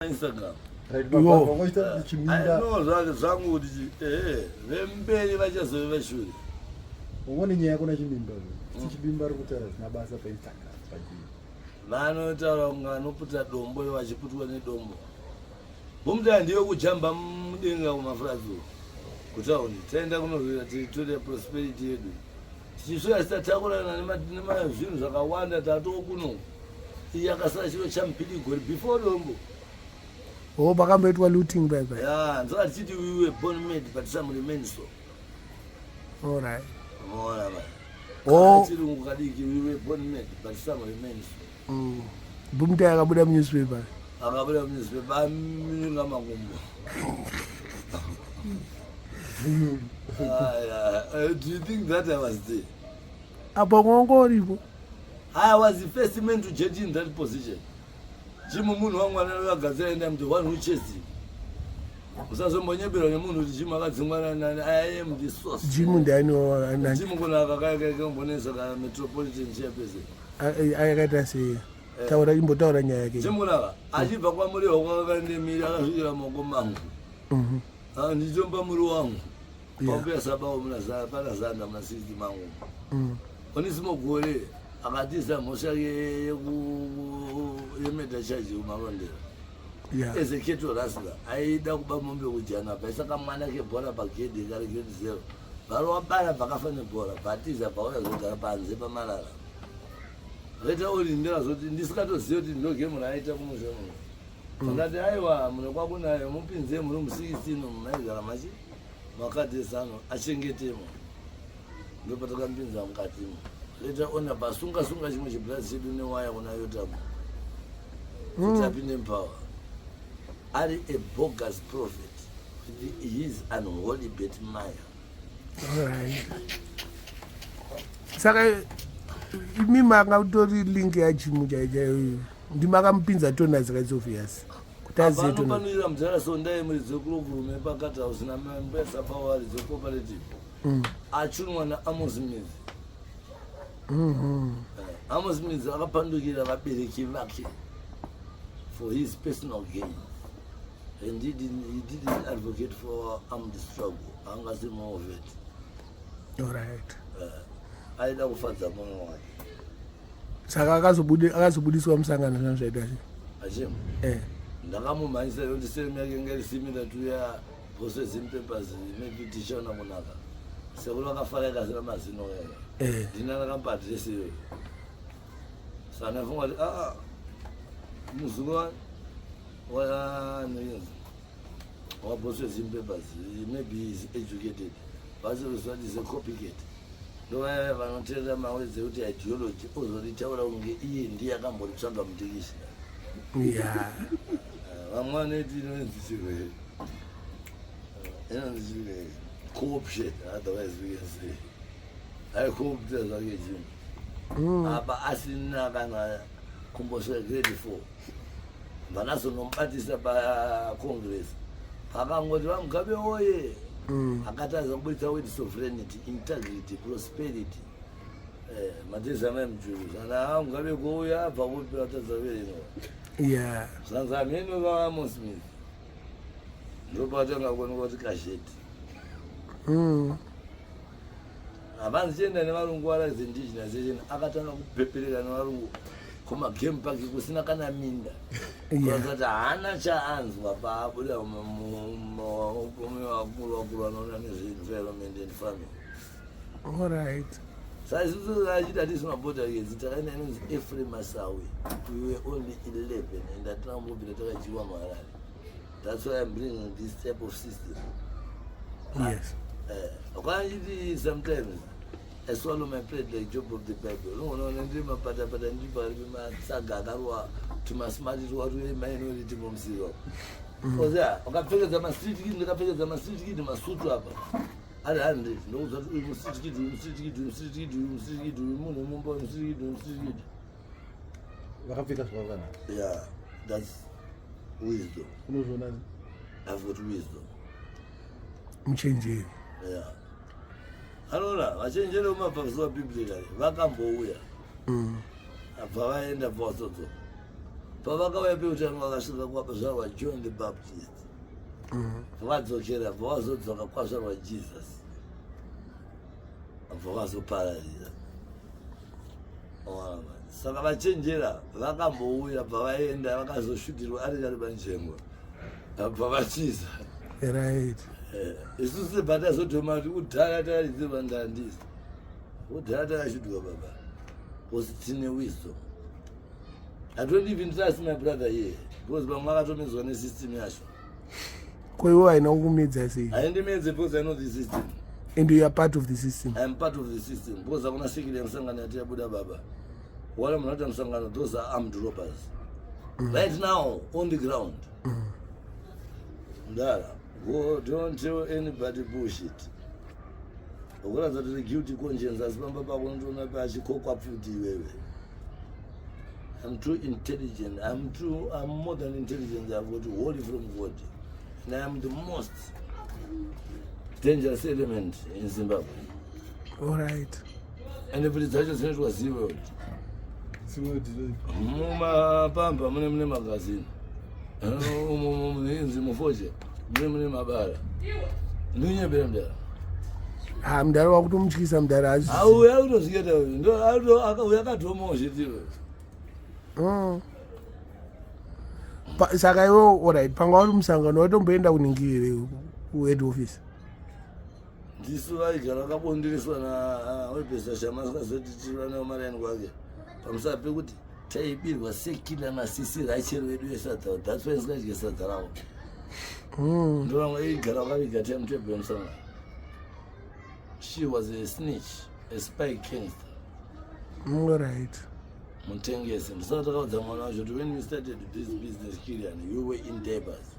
Instagram. Right, Iwo. baba vangoita chiminda. No, zvake zvangu kuti vemberi vachazove vashure. Ungone nyaya yako nachimimba. Chichimimba ari kutaura zvisina basa paInstagram pachii. Vanotaura kunge vanoputa dombo ivo vachiputwa nedombo. Bumutaya ndiyo kujamba mudenga kumafurazi uko kutaundi. Taenda kunorwira territorial prosperity yedu. Tichisvika titatakurana nemazvinhu zvakawanda tatoo kuno. Iyi yakasara chiro champidigori before dombo. Oh, pakamboitwa looting bye bye. Yeah, ndoda tichiti we were born made but some remain so. All right. Unoona ba. Oh. Chirungu kadiki we were born made but some remain so. Bumutaya akabuda munewspaper. Akabuda munewspaper aminga makumbo. Do you think that I was there? Apo ngongo uripo. I was the first man to get in that position. Jim munhu wangu anogadzira and I'm the one who chased him. Usazombonyeberwa nemunhu kuti Jim akadzingwa nani. I am the source. Jim ndiani? Jim kunaka kaya kaya kambonetsa ka metropolitan chairperson. Akaita sei? Taura, imbotaura nyaya yake. Jim kunaka achibva kwaMurehwa kwakakandemiri akasvikira maoko mangu. Ndichomba muri wangu. Pambuya Sabawo muna pana zanda muna 60 mangu. Onisimo Gore akatiza mhosva yemurder charge kuMarondera. As a cattle rustler aida kuba mombe kujana paisa kamwana kebhora pagedhi kari grade 0. Varova bara pakafa nebhora batiza pauya zogara panze pamarara. Later on ndakazoti ndisikatoziva kuti ndo game raaita kumusha muno. Ndakati aiwa muno kwakunayo mupinze muri mu16 maigara machi makadhesano achengetemo. Ndopatakapinza mukatimo. Later on apa sunga sunga chimwe chiblazi chedu newaya kuna Yotamu. Kuti apinde mupower. Ari a bogus prophet with his unholy Betmaya. Alright. Saka imi manga utori link yaJimu chaichaiyo ndimakamupinza Tonaz ka, it's obvious kuti azive Pano Tonaz. panoira mudhara Sondai muridzi wekurokurume pakati house nambuya Sabawo aridzi wecooperative. Achunwa naAmos Midzi. Amos Midzi akapandukira vabereki vake for his personal gain. And he didn't advocate for armed struggle. Angasi more of it. Alright. Aida kufadza mwoyo wake. Saka akazobudiswa musangano zvana zvaita sei? Achim. Ndakamumhanyisa nekuti same yake inge iri similar to ya processing papers maybe tichaona kunaka. Sekuru vakafara ikasina mazino aya. Ndina ndakamupa address iyoyo. Saka ndafunga kuti aa muzukuru wa waprocessing papers maybe is educated. Vasirozva is a copycat. Ndovaya vanoteerera mawedzi ekuti ideology ozoritaura kunge iye ndiye akamboritsvaga mutekisi. Vamwe vanoti inonzi chirwere, inonzi chirwere corruption. Otherwise we can say aicorrupta zvake chinhu apa asina kana kumbosvika grade 4. Vanazonomubatisa pacongress pakangoti vaMugabe oye, akatadza kubudisa word sovereignty, integrity, prosperity. Madhezi amai mujuru zvana vaMugabe kouya abva kupi vatadza kuverenga. Zvanzi ameno vaAmos Smith ndopatanga kuoneka kuti kazheti. Havanzi chienda nevarungu varise indigenization. Akatanga kupepereka nevarungu kumagame park kusina kana minda. Kuratidza kuti haana chaanzwa paabuda mumaoko vakuru vakuru vanoona nezveenvironment and farming. Alright. Saka isusu achiti hatisi maborder kids. Takaenda inonzi Ephraim Masawi. We were only 11 and hatina kumbobvira takadyiwa muHarare. That's why I'm bringing this type of system. Kwanchiti sometimes I swallow my pride like Job of the Bible. Unoona ndiri mapatapata, ndiri pakati pematsaga akarowa tumasmart twatuminority mumusika. Oziya wakapfekedza mastreet kid, ndakapfekedza mastreet kid masutu apa ari 100. Ndokuudza kuti uyu mustreet kid, uyu mustreet kid, uyu mustreet kid, uyu mustreet kid, uyu munhu mumba, uyu mustreet kid, uyu mustreet kid. Vakapfeka zvakanaka. Yeah, that's wisdom. Unozviona. I've got wisdom. Muchenjeri. Yeah, anoona vachenjeri vemabvazuva biblically vakambouya, abva vaenda, bva vazodzoka. Pavakauya peutano, vakasvika kwazvarwa John the Baptist. Vadzokera, bva vazodzoka kwazvarwa Jesus, bva vazopararira. Ona, saka vachenjera vakambouya, bva vaenda, vakazoshutirwa ari karibanjengo, bva vatiza. Isusu sebva tazodhoma kuti kudhara takaridzirwa ndandisi, kudhara takashudwa baba, because tine wisdom. I don't even trust my brother here because vamwe vakatomedzwa nesystem yacho. Ko iwe haina kukumedza sei? Haindimedze because I know the system. And you are part of the system. I am part of the system because hakuna circular yemusangano yati yabuda baba. Wala munhu ata musangano, those are armed robbers right now on the ground. Ndara go, don't tell anybody bullshit. Ukuratidza kuti guilty conscience, asi pamba pako unotoona pachikokwa pfuti iwewe. I'm too intelligent. I'm more than intelligent. I've got holy from God and I am the most dangerous element in Zimbabwe. All right. And pfuti dzacho dzinoitwa SeaWorld. Mumapamba mune magazini, inzi mufoche mune mabara, ndinyebera mudara. Ha, mudhara wakutomutyisa mudhara azvi. Auya autozviketa uyu, akatomawo zvitiro. Saka iwe, alright, panga uri musangano, watomboenda kuningirire kuhead office? Ndisu vaigara vakabondereswa nawebhesa Shama, sikazoti tiriva neumaraini kwake pamusana pekuti taibirwa sekila nasisi Rachel vedu vesadza. That's why ndingadye sadza ravo. Ndovamwe igara vakaviga timetable yemusangano. She was a snitch, a spy gangster. Alright. Mutengesi. Ndisati takaudza mwana wacho kuti when you started this business, Kilian, you were in diapers.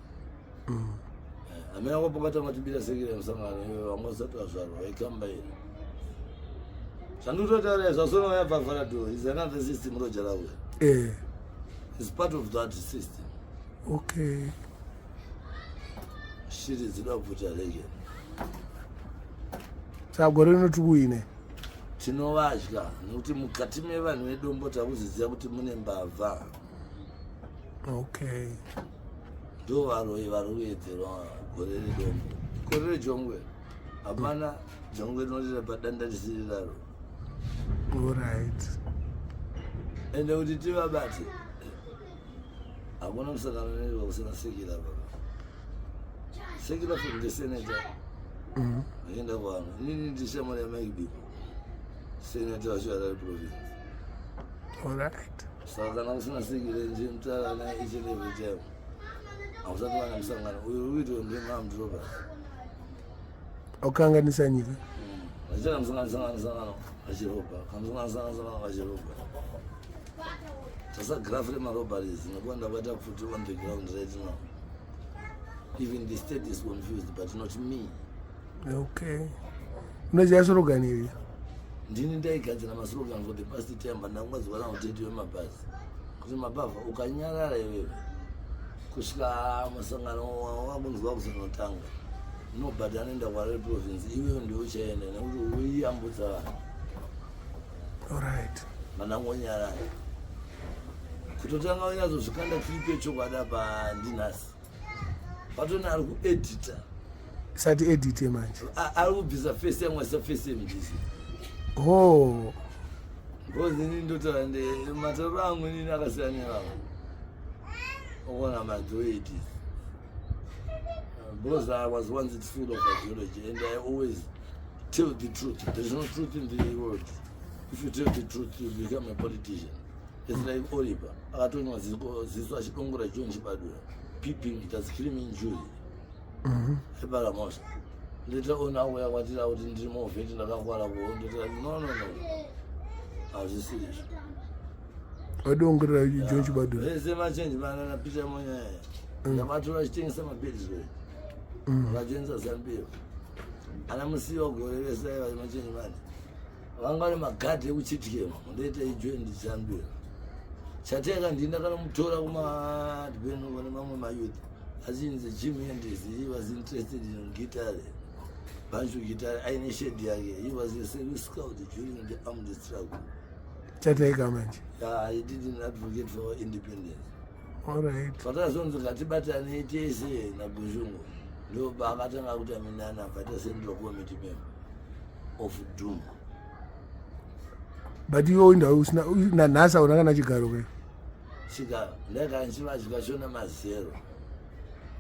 Amene akapakatanga tibira circular yemusangano, iwe vamwe vasati vazvarwa vaikambaira. Zvandikutotaura zvasona yabva is another system rojarauya. Is part of that system. Shiri dzinoda kupfuta rege. Saka gore rino tiri kuine Tinovadya nekuti mukati mevanhu vedombo takuziziva kuti mune mbavha. Ndo varoi vari kuedzerwa gore redombo, gore rejongwe. Hapana jongwe rinorira padanda risiri raro. Ende kuti tivabate, hakuna musangano unoitwa kusina circular baba, circular from the senator achienda kuvanhu. Inini ndishamwari yaMike Biko, senator wacho Harare Province. Saka kana kusina circular, ndimutaura naye each and every time. Hausati wana musangano uyu uri kuitwa ndemaarmed robbers. Wakanganisa nyika. Vachiita musangano, sangano, sangano, vachirobha kamusangano, sangano, sangano, vachirobha. Tasa graph remarobberies nekuwanda kwaita pfuti on the ground right now. Even the state is confused, but not me. Okay, unoziva slogan iri? Ndini ndaigadzira maslogan for the past time, but ndangwaziwa nauteti wemabhazi kuti mabhavha ukanyarara iwewe kusvika musangano wakunzwa kuzonotanga, nobhadha anoenda kuHarare Province, iwewe ndiwe uchaenda nekuti uiyambutsa vanhu. Mandangonyarara kutotanga unyatsozvikanda clip yechokwadi apa ndinhasi patoni ari kuedita. Sati edite manje. Ari kubvisa face yangu aisa face yeMDC. Oh. Because ini ndotaura matauro angu inini akasiyana nevamwe, okuona the way it is, because I was once full of ideology and I always tell the truth. There's no truth in the world. If you tell the truth, you become a politician. It's like Oliver akatonywa ziso achidongora John Chibadura, peeping, that's crime injury. Aipara mhosva. Later on auya kwatira kuti ndiri movheti, ndakakwara kuo. Ndotira no, hazvisiri izvo. Wadongorera John Chibadura. Vese machenji mana naPeter Monyaya ndavatora vachitengesa mabedri, vakatengesa ZANU-PF. Ana Musiwa Gore vese aiva machenji mani, vanga vane magadhi ekuchityema. Ndoita ijoin ZANU-PF. Chateka ndini ndakanomutora kumadhibheni kune mamwe mayouth achinzi Jim Hendrix. He was interested in guitar, banjo guitar, aine shed yake. He was a service scout during the armed struggle. Chataika manje. Yeah, he didn't advocate for independence. Alright. Patazonzi ngatibatanei tese naGushungo, ndopaakatanga kuita minana, akaita central committee member of doom. But iwe inda usina, nanhasi hauna kana chigaro ke? Chigaro ndaigara ndichivadya shona mazero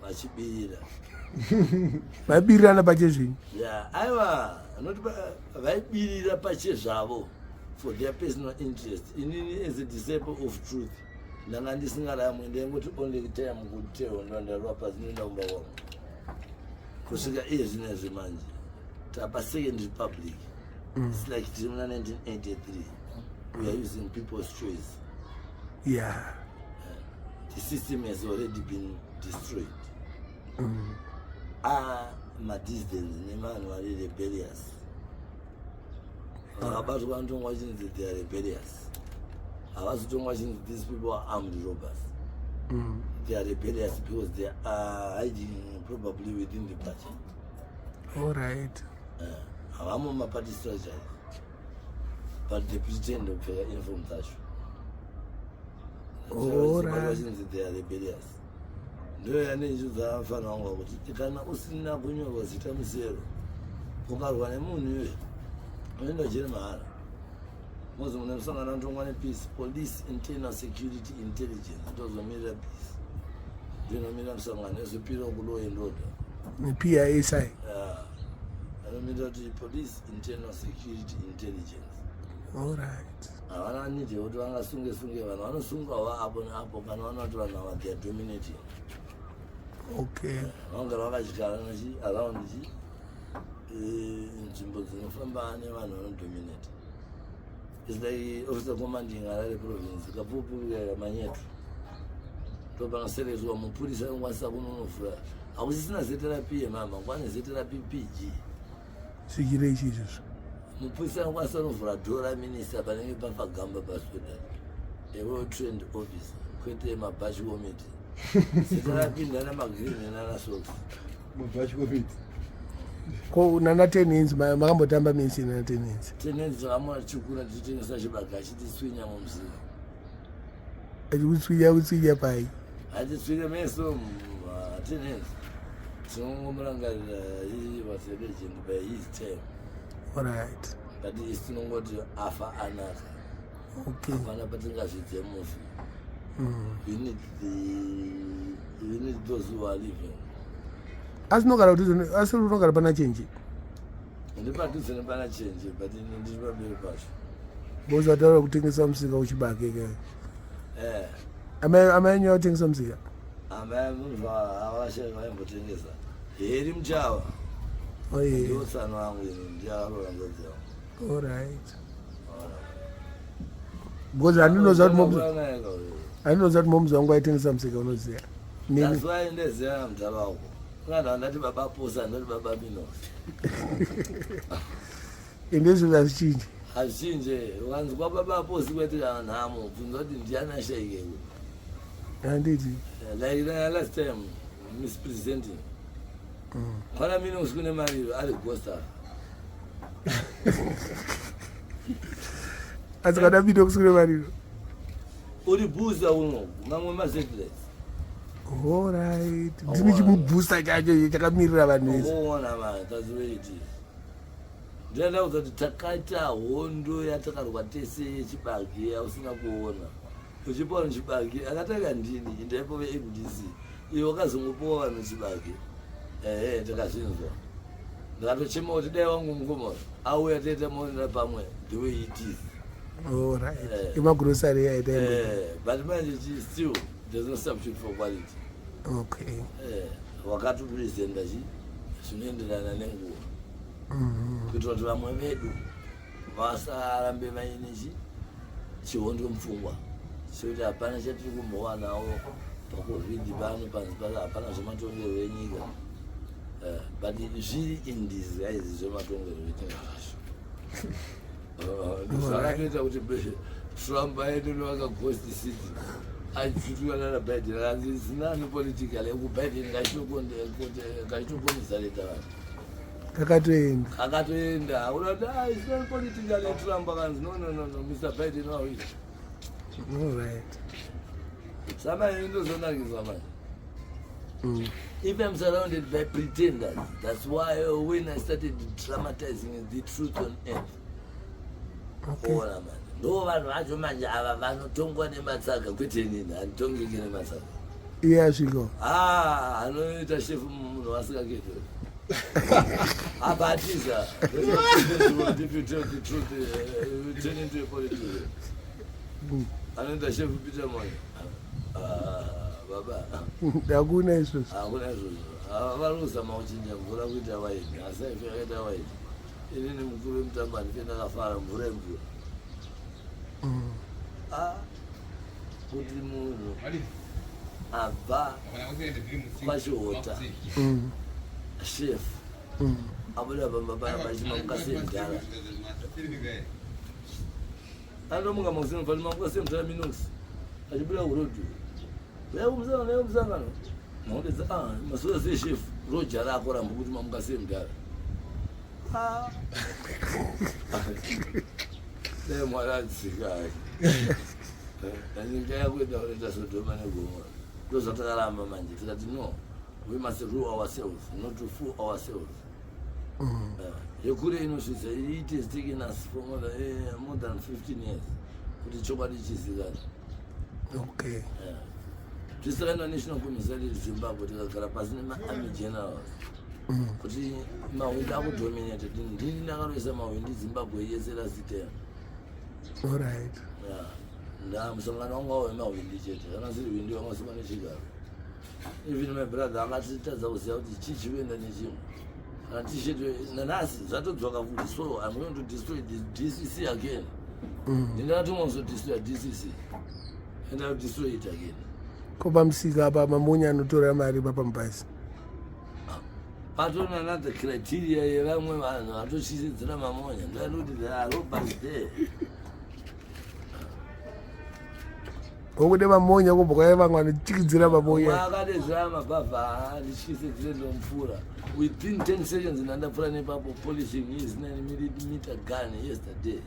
vachibirira. Vaibirirana pachezvenyu? Ya, aiwa, not vaibirira pachezvavo for their personal interest. Inini as a disciple of truth ndanga ndisingaramwi, ndaingoti only time kuteo ndondarwa pasi, ndoenda kumba kwangu. Kusvika iye zvinezvi manje tapa Second Republic. It's like tiri muna 1983. We are using people's choice. The system has already been destroyed. Ah, madissidents nevanhu vari rebellious vakabatwa vanotongwa vachinzi they are rebellious. Havazotongwa vachinzi these people are armed robbers. They are rebellious because they are hiding probably within the party. Alright. Havamo maparty structures, but they pretend kupfeka uniform dzacho. Vachinzi they are rebellious. Ndo yanenjudza mufana wangu kuti kana usina kunyorwa zita musero, ukarwa nemunhu iyoyo, unoenda jeri mahara. Mozi mune musangano anotongwa nepeace, Police Internal Security Intelligence, ndozomirira peace, ndoinomira musangano yozopirawo kulaw and order. PISI. Anomirira kuti Police Internal Security Intelligence. Havana need yekuti vangasunge sunge vanhu. Vanosungwawo apo neapo kana vaona kuti vanhu ava, they are dominating. Vanogara vakadyara nechi around chi nzvimbo dzinofamba nevanhu vanodominate. It's like officer commanding Harare Province kapfupi Manyeto, ndo panosereswa mupurisa anokwanisa kunonovhura. Hakusisina ZRP yemama, kwane ZRP PG. Svikire ichi izvozvo. Mupurisa anokwanisa kunovhura door raminista panenge pafa gamba pasweda, a well trained officer, kwete mabhachi committee. ZRP ndana magreen nenana socks. Mabhachi komiti. Ko nana Tenenzi, makambotamba mese nana Tenenzi? Tenenzi takamona tichikura tichitengesa chibage, achititswinya mumusika. Achikutswinya, kutswinya pai? Achitswinya meso. Tenenzi tinongomurangarira, he was a legend by his time. But isi tinongoti afa anaka. Hapana patingazvidze mufi. You need those who are living. Asi unogara kuti, asi unogara pana Chenji? Ndipadhuze nepana Chenji, but ini ndiri pamberi pacho. Because wataura kutengesa musika uchibake ka. Eh. Amai enyu akutengesa musika? Amai munhu avashe vaimbotengesa heri muchava. Oye. Ndiwo tsano wangu ini, ndiakaroora nzadzi yangu. Alright, because handinoziva kuti handinoziva kuti momuzi wangu aitengesa musika, unoziva nini. That's why ndeziva mudhara wako. Kana ndati baba Posa, ndati baba Minos. Ende izvo hazvichinji. Hazvichinje. Ukanzwa baba Posi kwete kana nhamo, bvunza kuti ndiani ashaikeko. Handiti? Like last time mispresenting kwana Minos kune mariro ari ghost. Asi kana Minox kune mariro. Uri booster uno mamwe masatellites. Alright, ndini chimubooster chacho chakamirira vanhu vese. Uona man, that's the way it is. Ndinoda kuzoti takaita hondo yatakarwa tese yechibage yausina kuona. Uchipa vanhu chibage akatanga ndini, ndaipo veMDC, iwe wakazongopiwa vanhu chibage. Ehe, takazvinzwa. Ndakatochema kuti dai wangu mukoma auya toita maonera pamwe, the way it is. Alright. Eh. Imagrosari yaita. Eh, but manje still there's no substitute for quality. Eh, wakatopresenta chi zvinoenderana nenguva kuitira kuti vamwe vedu vasarambe vaine chi chihondo mupfungwa chekuti hapana chatiri kumbowanawo paCOVID pano panzi hapana zvematongerwo enyika. Eh, but zviri in disguise zvematongerwo enyika zvacho. Zvakatoita kuti Trump aende novaka Ghost City achituka nana Biden, akanzi zinani political ekuBiden kachitokonzaleta vanhu. Kakatoenda. Akatoenda akuda kuti, "Ah, it's not political." Trump akanzi, "No, no, no, no, Mr Biden wawina." Alright. Sama indozonakiswa manje. If I'm surrounded by pretenders, that's why when I started dramatizing the truth on earth. Ona manje. Ndo vanhu vacho manje ava vanotongwa nematsaga kwete inini, handitongeki nematsaga. Iye asvika. Ah, anoita shefu munhu asingakete. Abatiza. If you tell the truth, you turn into a politician. Anoita shefu Peter Moyo. Ah, baba. Hakuna izvozvo. Hakuna izvozvo. Ava vari kuzama kuchinja mvura kuita waini, asi haifi yakaita waini. Inini mukuru wemutambo handife ndakafara mvura imvura. Ah, kuti munhu abva kwachihota chef abuda pamba paya pachimamuka semudhara anomuka makuseni fani mamuka semudhara minox achibuda kurodhi uya kumusangano uya kumusangano maudedza ah masura sei chef roja rako ramba kuti mamuka semudhara. Ah. Dai Mwari adzika hake. Nyika yakuenda kunoita Sodoma neGomora. Ndozvatakaramba manje tikati no, we must rule ourselves, not to fool ourselves. Yekure inosvitsa it has taken us for more than 15 years kuti chokwadi chizikanwe. Tisakaenda National Commissariat Zimbabwe tikagara pasi nemaarmy generals kuti mahwindi akudominate. Ndini ndakaroisa mahwindi Zimbabwe yese last term. All right. Yeah. Nda musangano wangu wave mahwindi chete, kana siri hwindi wanga usina nechigaro. Even my brother akatitadza kuziva kuti chii chikuenda nechimwe. Kana t-shirt nanhasi zvatodzoka futi, so I'm going to destroy the DCC again. Ndingatumwa kuzodestroy DCC and I'll destroy it again. Ko pamusika apa mamonya anotora mari papa mubhazi? Patona another criteria yevamwe vanhu vatotyisidzira mamonya, ndoyanoti there are robbers there. Wokude mamonya kubva kwaiva vamwe vanotyisidzira mamonya. Akadezera mabhavha andityisidzire, ndomupfura within 10 seconds. Ndandapfura nepapo polishing his 9 mm gun yesterday.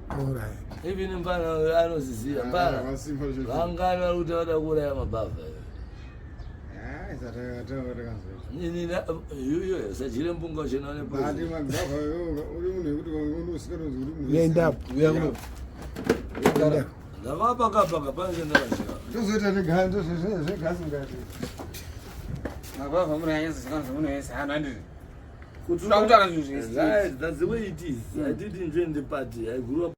All right. Even mfana anoziziva mfana. Vasimba zvo. Vangani vari kuti vada kuuraya mabhavha? Yuyo sajire mbunga uchena Bati nepoison. mabhavha uri munhu wekuti unosikanozi uri munhu. Uyaenda apo. Uya kuno. Ndakapakapaka pane chendakasvika. Ndozoita zvegasi ngati. Mabhavha munhu anyatsozikanwa zvemunhu wese hanhu handiri kutaura zvinhu zvese. Right, that's the way it is. I didn't join the party. I grew up.